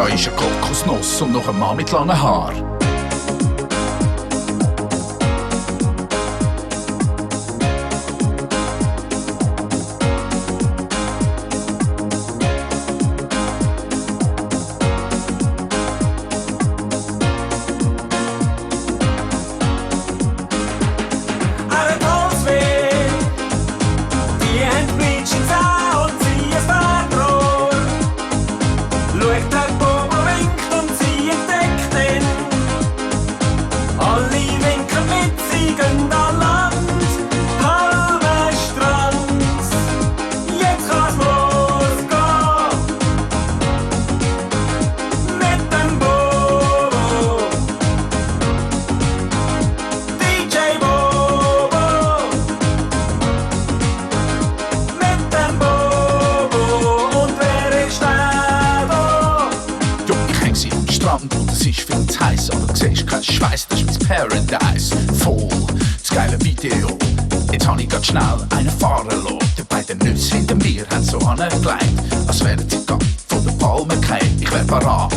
Da ist eine Kokosnuss und noch ein Mann mit langen Haaren. Und es ist viel zu heiß, aber du siehst keinen Schweiß, das ist mein Paradise. Voll das geile Video. Jetzt hab ich grad schnell einen fahren lassen. Die beiden Nüsse hinter mir haben so angelegt, als wären sie gerade von der Palme gefallen. Ich wär parat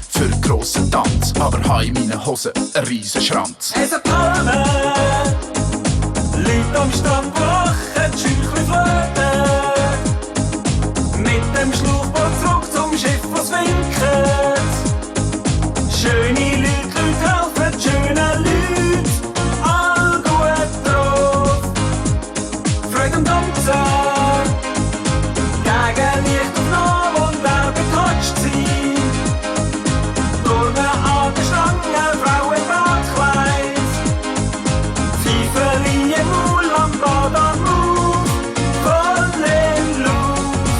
für einen grossen Tanz, aber hab in meinen Hosen einen riesen Schranz. Es ist Palme, Leute am Strand lachen, die Scheuchli flöten. Mit dem Schlauchboot zurück zum Schiff, was winkt. Schöne Leute, Leute helfen, schöne Leute, all gut drauf. Freude am Tanzen, gegen Licht auf Namen und wer betatscht sie. Turnen an der Stange, Frau im Badkleid. Pfeifeli im Maul, am Bad am Mund, voll in Luft.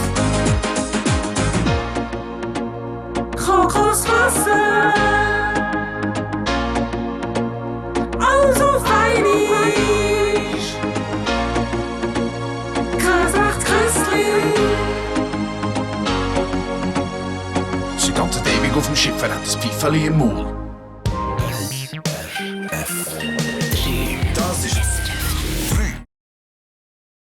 Kokoswasser. Also fein ist, gesagt Christli. Sie tanzen ewig auf dem Schiff, er hat das Pfeifeli im Maul.